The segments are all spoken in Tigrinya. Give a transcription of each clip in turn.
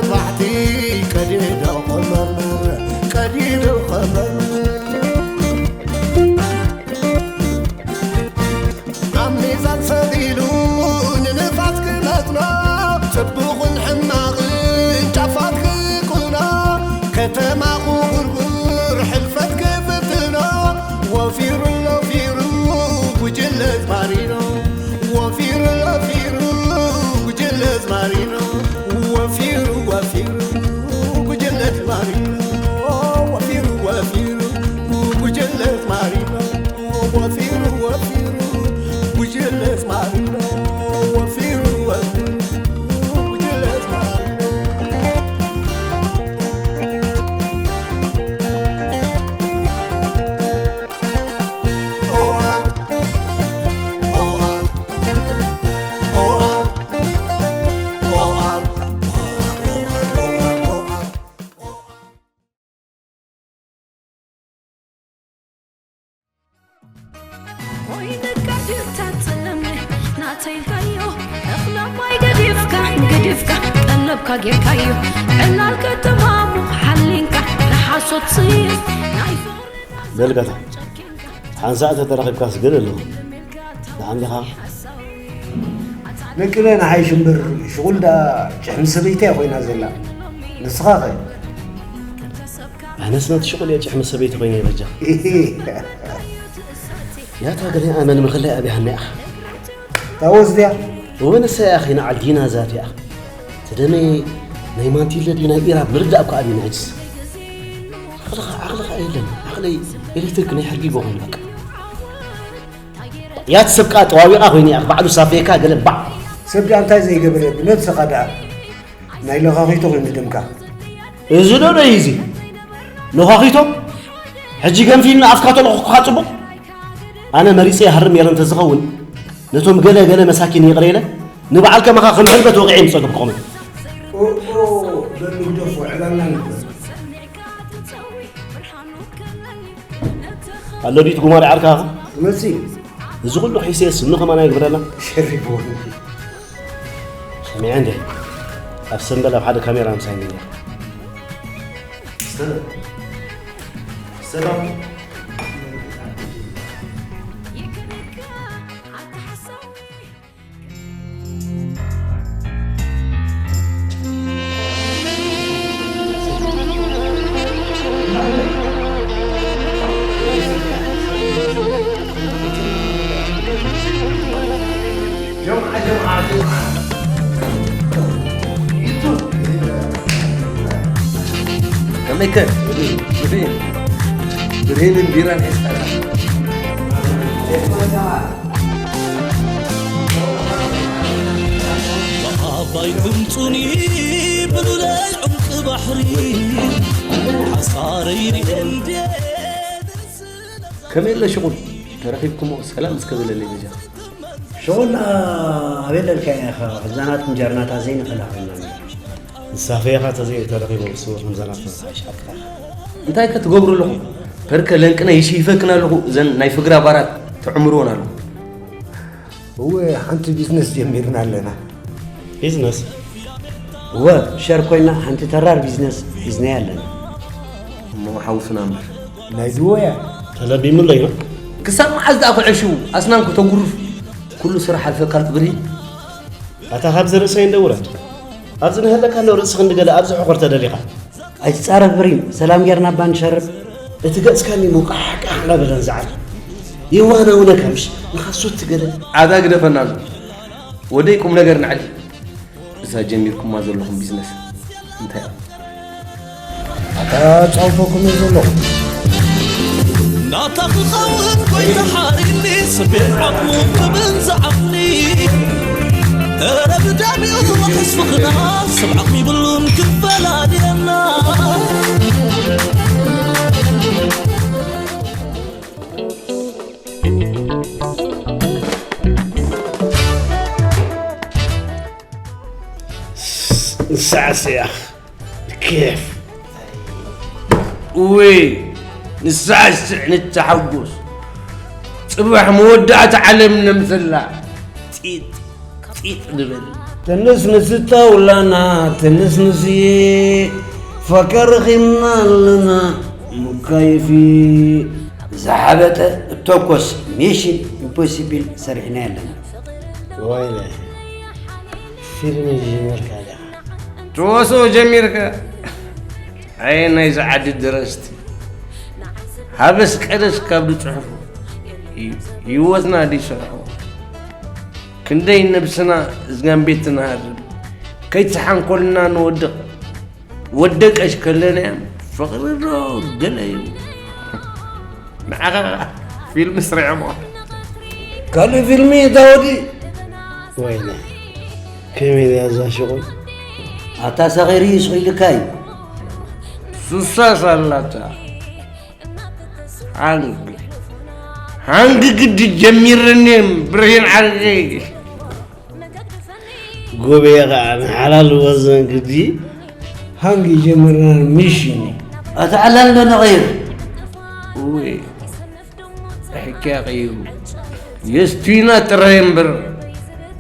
ባሕቲ ቀዲዶ ኸመር፣ ቀዲዶ ኸመር። ኣብ ሚዛን ሰቒሉ ንንፋስ ክመጥኖ፣ ጽቡቕን ሕማቕን ጫፋት ክቁኖ፣ ከተማ ክጉርጉር ሕልፈት ክፍትኖ፣ ወፊሩ ለፊሩ ጉጅለ ማሪኖ፣ ወፊሩ ለፊሩ ጉጅለ ማሪኖ፣ ወፊሩ ወፊሩ ጉጅለ ማሪኖ፣ ወፊሩ ወፊሩ ጉጅለ ማሪኖ፣ ወፊሩ ወፊሩ ጉጅለ ማሪኖ፣ ወፊሩ ወፊሩ ጉጅለ ማሪኖ። ኮይንካ ድልታ ጸለምኒ ናተይ ኢልካዮ እኽለ ማይ ገዲፍካ ገዲፍካ ጠለብካ ጌርካዮ ዕላል ከተማሙ ሓሊንካ ንሓሶት ስይር ናይ ፍቕሪ በል በታ ሓንሳእ ተተራኺብካስ ገለ ኣለኹ ደሓን ዲኻ? ነቅለ ንሓይሽ እምበር ሽቑል ደኣ ጭሕሚ ሰበይቲ እያ ኮይና ዘላ ንስኻ ኸ? ኣነስ ነቲ ሽቑል እየ ጭሕሚ ሰበይቲ ኮይነ በጃ ያታ ገለ ኣመን ምኽላይ ኣብያሃኒ ኣኻ ታወስ ድያ? እወ ንሳ እያ ኺና ዓልዲና ዛት እያ ትደመይ ናይ ማንቲለ ድዩ ናይ ኢራብ ምርዳእ እኳ ኣብዩኒ ሕጅስ ዓቕልኻ ዓቕልኻ የለን ዓቕለይ ኤሌክትሪክ ናይ ሕርጊጎ ኮይኑ በቃ ያት ሰብ ከዓ ጠዋዊቓ ኮይኑ እያ ባዕሉ ሳፈየካ ገለ ባዕ ሰብ ደኣ እንታይ ዘይገበረ ብነብስኻ ደኣ ናይ ለኻኺቶ ኮይኑ ደምካ እዚ ዶ ደይ እዚ ለኻኺቶ ሕጂ ገንፊልና ኣፍካ ተለኹካ ፅቡቕ ኣነ መሪፀ ይሃርም ነይረ እንተዝኸውን ነቶም ገለ ገለ መሳኪን ይቕረ ኢለ ንበዓል ከማኻ ከም ሕልበት ወቂዐ ይምፀ ግብቆምን በሉ ግደፎ ዕላልና ንግበር ኣሎ ድዩ ትጉማሪ ዓርካ ኣኻ መፂ እዚ ኩሉ ሒሰ ስኑ ከማን ኣይግብረና ሸሪፍዎ ሰሚዐ እንዴ ኣብ ሰንበል ኣብ ሓደ ካሜራ ምሳይ ነይሩ ሰላም ከመይከ ብሬንን ቢራን ሒዝካ ኣባይ ቅምጹኒ ብሉለይ ዑምቂ ባሕሪ ሓሳረይ ሪኤ እንዴ ከመይ ኣሎ ሽቑል ተረኺብኩሞ ሰላም እስከ በለለይ በጃ ሽቑል ኣበይ ኣለልካዮ ኢኻ ሕዛናት እንጀርናታ ዘይንኽእላ ኮይና ንሳፈ ኢኻ ተዘይተረኺቦም ስውር ከምዘናትና ዝሓይሽ ሓቅኻ እንታይ ከ ትገብሩ ኣለኹ ፐርከ ለንቅነ ይሽይፈክን ኣለኹ እዘን ናይ ፍግራ ባራት ትዕምርዎን ኣለኹ እወ ሓንቲ ቢዝነስ ጀሚርና ኣለና ቢዝነስ እወ ሸር ኮይና ሓንቲ ተራር ቢዝነስ ሒዝናያ ኣለና እሞ ሓውስና እምበር ናይ ድወያ ተለቢሙለይ ነው ክሳብ መዓዝ ደኣ ክዕሽው ኣስናን ከተጉርፍ ኩሉ ስራሕ ኣልፈካ ትብርሂ ኣታ ካብዚ ርእሰይ እንደውረድ ኣብዚ ንህለካ ኣሎ ርእስኽ እንድገለ ኣብዚ ሕቑር ተደሊኻ ኣይትጻረፍ ብሪም ሰላም ጌርና እባ ንሸርብ እቲ ገጽካ እኒ ሙቃሕቃሕ እናበለን ዝዓል የዋናውነካ ምሽ ንኻሶት ትገለ ኣዛ ግደፈና ኣሎ ወደይ ቁም ነገር ንዓሊ እዛ ጀሚርኩማ ዘለኹም ቢዝነስ እንታይ እያ ኣታ ጻውተኩም እየ ዘለኹ ናታ ክኸውን ጎይታ ሓሪኒ ስቤት ዓቕሙ ክብል ዝዓቕሊ እረ ብዳሚኡ ሕስፍኽና ሰብ ዓቕሚ ብሉን ክፈላልየና ንስዓስ እያ ኬፍ ውይ ንስዓስ ንተሓጎስ ፅባሕ መወዳእታ ዓለም ነምሰላ ፂጥ ፂጥ ንበል ትንስንስ ጣውላና ትንስንስዬ፣ ፈካ ረኺብና ኣለና ሙካይፊ። ዝሓበጠ እተኮስ፣ ሚሽን ኢምፖሲብል ሰሪሕና ኣለና። ወይለ፣ ፊልም ጀሚርካ ዲኻ? ትወስኦ ጀሚርካ? ኣየ ናይዚ ዓዲ ደረስቲ፣ ሃበስ ቀደስ ካብ ዝጽሕፉ፣ ህይወትና ድዩ ሰርሖ? ክንደይ ነብስና ዝጋምቤት ንሃርም፣ ከይተሓንኮልና ንወድቕ። ወደቀሽ ከለና ፍቕሪ ዶ ገለ እዩ? ንዓኻ ፊልም ስሪዖሞ። ካልእ ፊልሚ እታ ወዲ። ወይነ፣ ከመይ ድያ እዛ ሽቑል? ኣታ ሰኺሩ እዩ ስቕ ኢልካ እዩ። ሱሳስ ኣላታ። ሃንግ፣ ሃንግ ግዲ ጀሚርኒ ብርሂን ዓርከይ። ጎበየ ኸዓ ንሓላል ወዘን ግዲ ሃንግ ጀምርና ሚሽን። ኣታ ዕላል ዶ ነቐይር? እወ፣ ሕክያ ቀይሩ። የስቱይና ጥራይ እምበር፣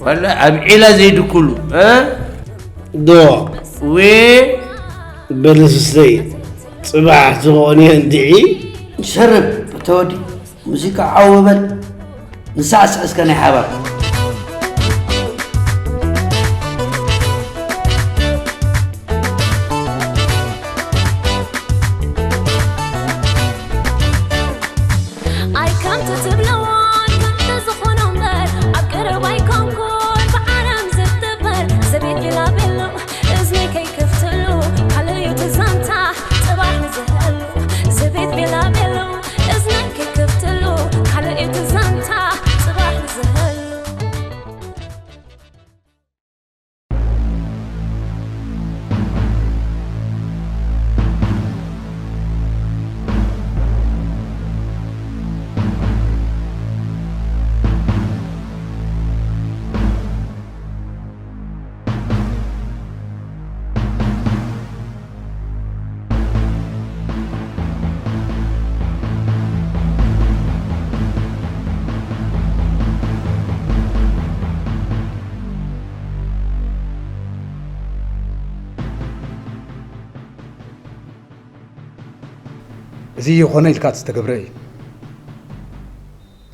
ዋላ ኣብ ዒላ ዘይድኩሉ፣ እ? ዶ። እወ። በል ስተይ፣ ጽባሕ ትኾን እየ እንድዒ። ሸርብ፣ እተወዲ፣ ሙዚቃ ዓው በል፣ ንሳዕስዕ እስከ ናይ ሓባር። ኣይ ከምቲ ትብለዎ ከምቲ ዝኾኖ እምበር፣ ኣብ ቀረባ ኣይኮንኩን ብዓለም ዝትበር። ዘቤት ቢላቤሎ እዝነይ ከይከፍትሉ፣ ካልእ እዩ እቲ ዛንታ ጽባሕ ንዝህሉ። ዘቤት ቢላቤሎ እዝነይ ከይከፍትሉ፣ ካልእ እዩ እቲ ዛንታ ጽባሕ ንዝህሉ። እዚ ይኾነ ኢልካ ዝተገብረ እዩ።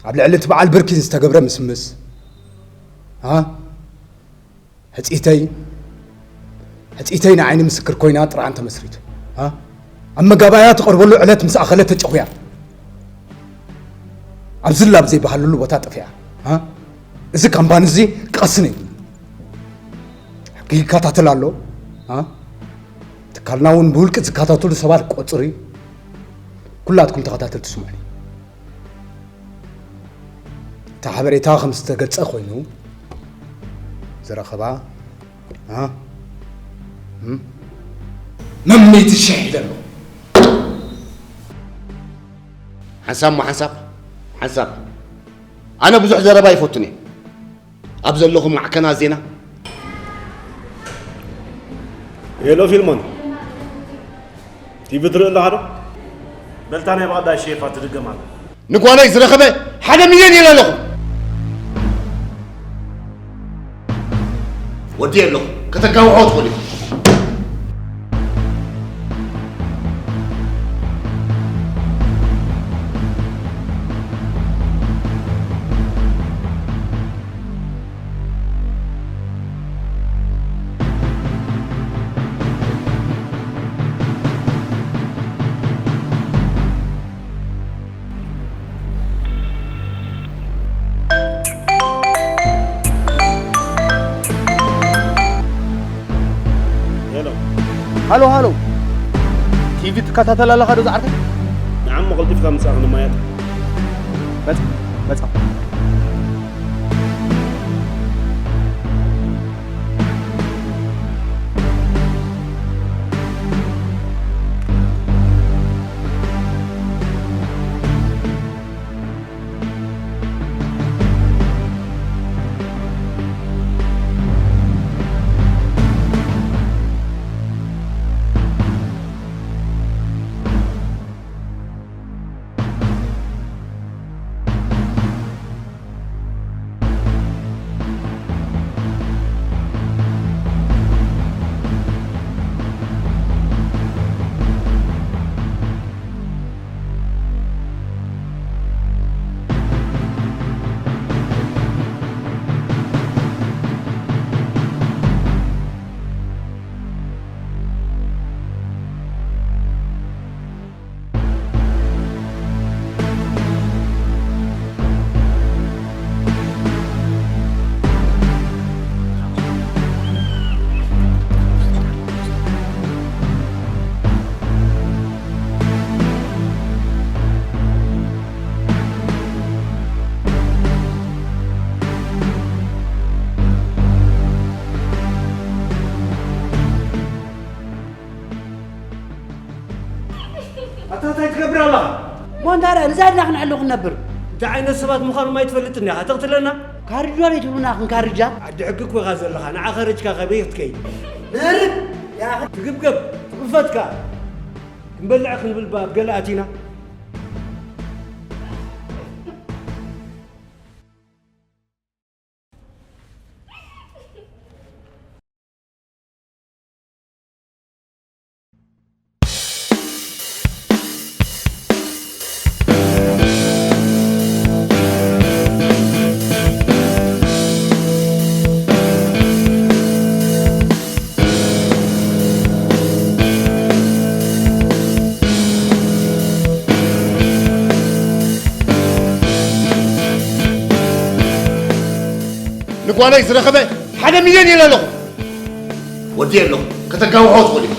ኣብ ልዕሊ እቲ በዓል ብርኪ ዝተገብረ ምስምስ፣ አ? ሕጽይተይ፣ ሕጽይተይ ንዓይኒ ምስክር ኮይና ጥርዓን ተመስሪቱ። አ? ኣብ መጋባእያ ትቐርበሉ ዕለት ምስ ኣኸለት ተጨኹያ። ኣብ ዝላብ ዘይበሃለሉ ቦታ ጠፊኣ። አ? እዚ ካምፓኒ እዚ ክቐስን የብሉን። ሕጊ ይከታተል ኣሎ። አ? ትካልና እውን ብውልቂ ዝከታተሉ ሰባት ቆጽሪ። ኩላትኩም ተኸታተልቲ ስምዑኒ። እቲ ሓበሬታ ከም ዝተገልጸ ኮይኑ ዝረኸባ፣ እ? እም? መመይቲ ሽሕ ኢለ ኣለኹ። ሓንሳብ እሞ ሓንሳብ፣ ሓንሳብ። ኣነ ብዙሕ ዘረባ ኣይፈቱን እየ። ኣብ ዘለኹም ማዕከናት ዜና። ሄሎ ፊልሞን፣ ቲቪ ትርኢ ኣለኻ ዶ? በልታ ናይ ብቐዳሽ ሼፋ ትድገም ኣላ። ንጓለይ ዝረኸበ ሓደ ሚልዮን ኢለ ኣለኹ። ወዲ ኣለኹ፣ ከተጋውሖ ትኽእል ኢኹም። ሄሎ። ሃሎ፣ ሃሎ። ቲቪ ትከታተል ኣለኻ ዶ ዝዓርከይ? ንዓሞ ቀልጢፍካ ምጻእ ክንማየጥ። መጻ፣ መጻ። እንታይ ትገብር ኣለኻ? እሞ እንታይ ደኣ፣ ንዛ ድና ክንሕሉ ክንነብር? እንታይ ዓይነት ሰባት ምዃኖም ኣይትፈልጥን ኢኻ፣ ተቕትለና? ካርጃ ዶ ኣይትብሉና፣ ክንካርጃ? ዓዲ ሕጊ እኮ ኢኻ ዘለኻ፣ ንዓ ከረጅካ ከበይ ክትከይድ? ነርብ! ያ ትግብገብ፣ ትቕፈት ከኣ። ክንበልዕ ክንብል ባ-፣ ኣብ ገለ ኣቲና። ንጓለይ ዝረኸበ ሓደ ሚልዮን ኢለ ኣለኹ። ወዲ ኣለኹ፣ ከተጋውሖ ትኽእል እዩ።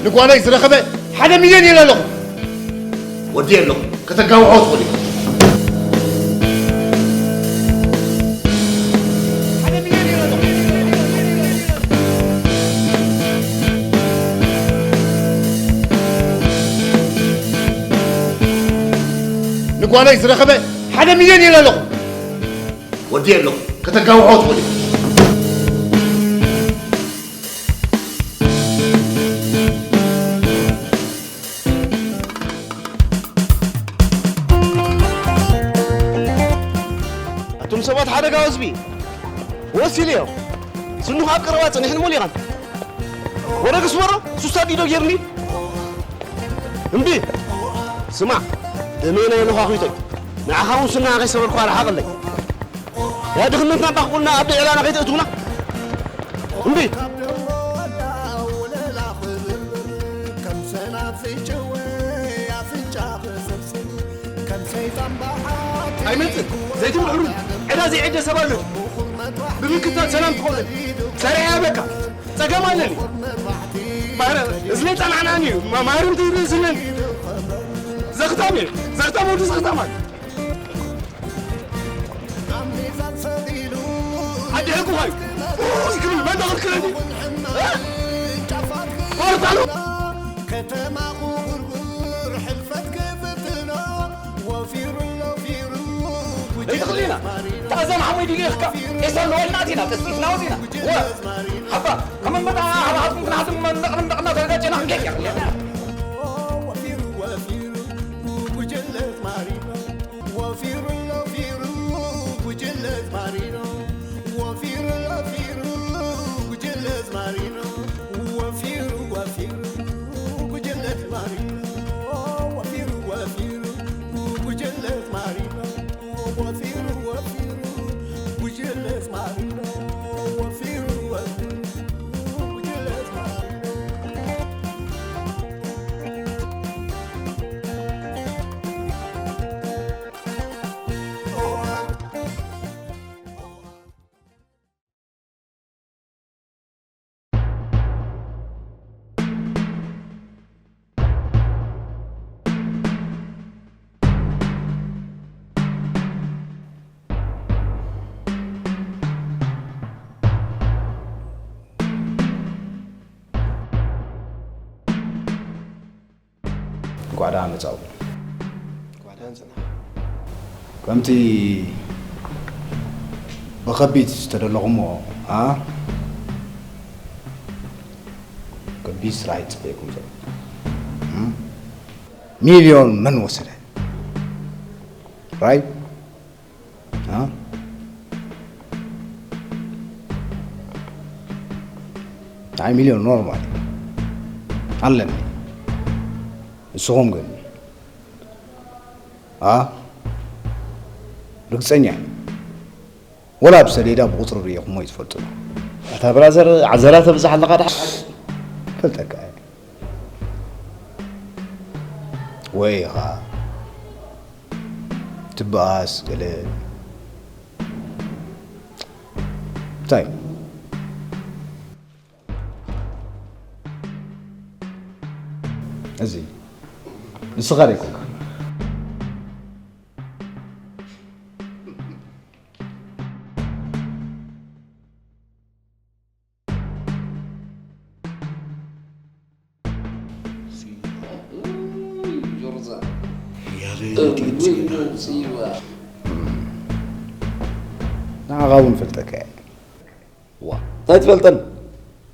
ንጓለይ ዝረኸበ ሓደ ሚልዮን ኢለ ኣለኹ። ወዲ ኣለኹ፣ ከተጋውሖ ትኽእል እዩ። ንጓለይ ዝረኸበ ሓደ ሚልዮን ኢለ ኣለኹ። ወዲ ኣለኹ፣ ከተጋውሖ ትኽእል እዩ። ኣቱም ሰባት ሓደጋ ህዝቢ ወሲሉ እዮም። ስንኹ ኣብ ቀረባ ጽኒሕን ሞሊቓን። ወረ ግስመሮ፣ ሱስታ ዲዶ ጌርኒ? እምቢ። ስማዕ፣ ደመይ ናይ ነዃኺቶይ። ንዓኻ እውን ስንኻ ከይሰበርኩ ኣርሓቐለይ። ያ ድኽነትና ባኽቁልና ኣብ ልዕላና ከይተእትውና። እምቢ። ኣይመጽእ። ዘይትምሕሩ። ዕዳ ዘይዕደ ሰብ ኣሎ። ብምክታል ሰላም ትኾነ። ሰሪዐ ያበካ። ጸገም ኣለኒ። ማረ፣ እዝነይ ጸናዕናኒ እዩ። ማ-፣ ማርም ትይዝነኒ። ዘኽታም እዩ። ዘኽታም ወዲ ዘኽታም ኣሎ። ኣዲሕኩ ኸይ ኡይ ክብል መን ተኽልክለኒ? እ? ቆርጣሉ። ከተማኹ ጉርጉር ሕልፈት ክፍትኖ ወፊሩ ለፊሩ ኣይትኽልኢና። ተኣዘም ሓሞይ ድዩ ኢኽካ? ቄሳር ንወልናት ኢና፣ ተስፊት ናወት ኢና። ወ-፣ ሓባ፣ ከመን መጣ፣ ሓባ፣ ሓባ፣ ናቱ መንደቕ፣ መንደቕ እናተጋጨና ክንከይድ ኢና። ወፊሩ፣ ወፊሩ፣ ጉጅለ ማሪኖ። ወፊሩ፣ ወፊሩ፣ ጉጅለ ማሪኖ። ወፊሩ፣ ወፊሩ፣ ጉጅለ ማሪኖ። ወፊሩ፣ ወፊሩ፣ ጉጅለ ማሪኖ። ወፊሩ፣ ወፊሩ፣ ጉጅለ ማሪኖ። ወፊሩ፣ ወፊሩ፣ ጉጅለ ማሪኖ። ወፊሩ፣ ወፊሩ፣ ጉጅለ ማሪኖ። እንኳዕ ደህና መጻእኩም። እንኳዕ ደህና ጸናሕ። ከምቲ ብኸቢድ ዝተደለኹሞ፣ ኣ፣ ከቢድ ስራሕ ይጽበየኩም ዘሎ። እም? ሚልዮን መን ወሰደ? ራይት? እ? ንዓይ ሚልዮን ኖርማል እዩ። ኣለኒ። ንስኹም ግን? እ? ርግጸኛ እየ። ወላ ብሰሌዳ ብቁጽሪ ርኢኹሞ ኣይትፈልጡን። ኣታ ብራዘር፣ ዓዘራ ተብዝሕ ኣለኻ ደሓን። ፈልጠካ እየ። ወይ ኢኻ ትበኣስ ገለ። እንታይ? እዚ ንስኻ ዶ ኣይኮንካ? ንዓኻ እውን ፈልጠካ እየ። ዋ፣ እንታይ ትፈልጠኒ?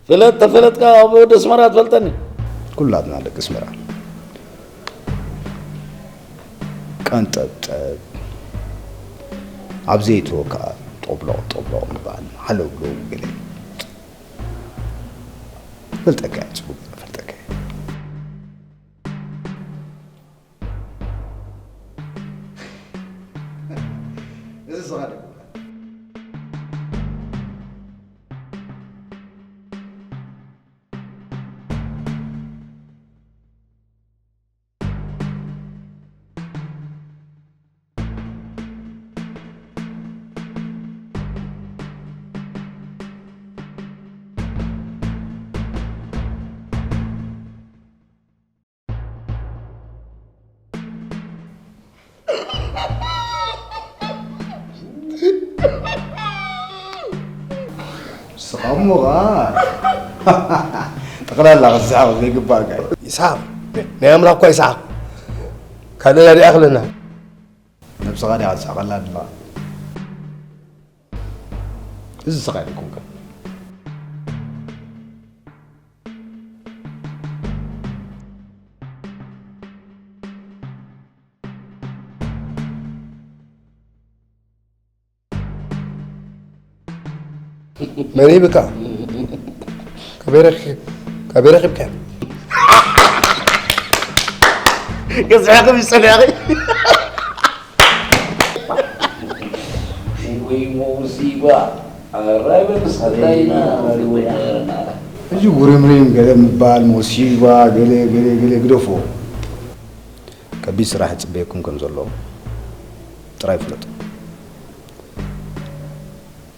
ፍለጥ ተፈለጥካ ኣብ ወዲ ኣስመራ ትፈልጠኒ? ኩላትና ደቂ ኣስመራ ቀንጠብጠብ፣ ኣብ ዘይእትወካ ጦብሎቕ ጦብሎቕ ምባል፣ ሃለውለው ገለ። ፈልጠካ እየ፣ ጽቡቕ ፈልጠካ እየ። እዚ ስኻ ደጉኻ። ስኻ እሞ ኸኣ ጠቕላላ ክትስሕቕ ዘይግባእካ እዩ። ይስሓቕ። ናይ ኣምላኽ እኳ ይስሓቕ። ካልእ ዳኣ ይኣኽለና። ነብስኻ ዲኻ ትስሕቐላ ዘለኻ? እዚ ስኻ ዲኹምከ? መን ሂብካ? ካበይ ረኺ-፣ ካበይ ረኺብካ? ገዚእኺ ምስ ጸኒሕኺ። ወይ ሞሲባ፣ ኣራይ በል ንስኻ እንታይ ኢና፣ ሕጂ ጉርምሪም ገለ ምባል፣ ሞሲባ፣ ገለ፣ ገለ፣ ገለ ግደፎ። ከቢድ ስራሕ ይጽበየኩም ከም ዘሎ ጥራይ ፍለጡ።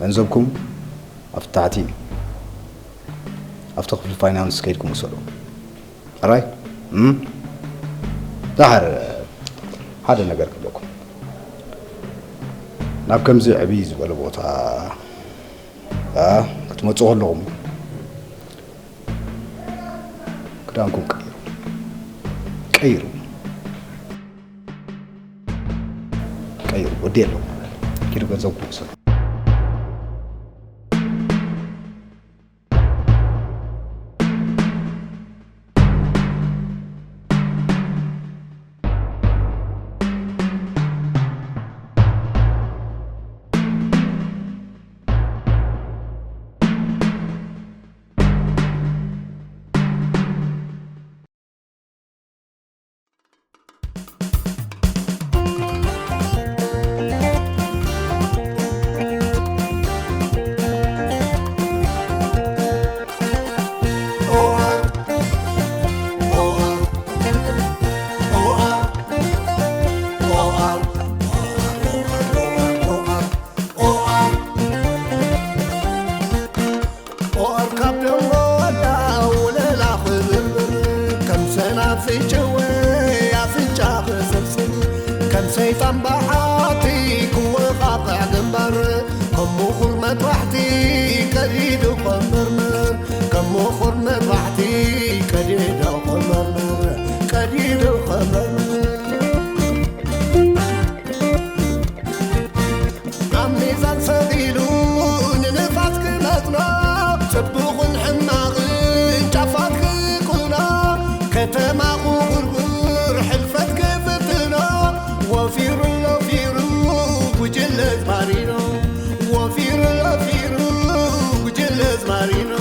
ገንዘብኩም ኣብቲ ታሕቲ፣ ኣብቲ ክፍሊ ፋይናንስ ከይድኩም ውሰዱ። ኣራይ? እም? ደሓር ሓደ ነገር ክብለኩም። ናብ ከምዚ ዕብይ ዝበለ ቦታ፣ ኣ፣ ክትመጹ ከለኹም ክዳንኩም ቀይሩ። ቀይሩ። ቀይሩ። ወዲ የለውም። ኪዱ ገንዘብኩም ውሰዱ። ኦር ካብ ደንጎላ ወለላ ክብርብር፣ ከም ሰናፍጭ ወይ ኣፍንጫ ክስብስብ፣ ከም ሰይጣን በዓቲ ክወቓቕዕ ግንባር፣ ከም ምኹር መጥባሕቲ ቀዲዱ ከመርምር፣ ከም ምኹር መጥባሕቲ ቀዲዱ ከመርምር፣ ቀዲዱ ከመርምር። ኣብ ሚዛን ሰቒሉ ንንፋስ ክመጥኖ፣ ጽቡቕን ሕማቕን ጫፋት ክቁኖ፣ ከተማ ክጉርጉር ሕልፈት ክፍትኖ፣ ወፊሩ ለፊሩ ጉጅለ ዝማሪኖ፣ ወፊሩ ለፊሩ ጉጅለ ዝማሪኖ።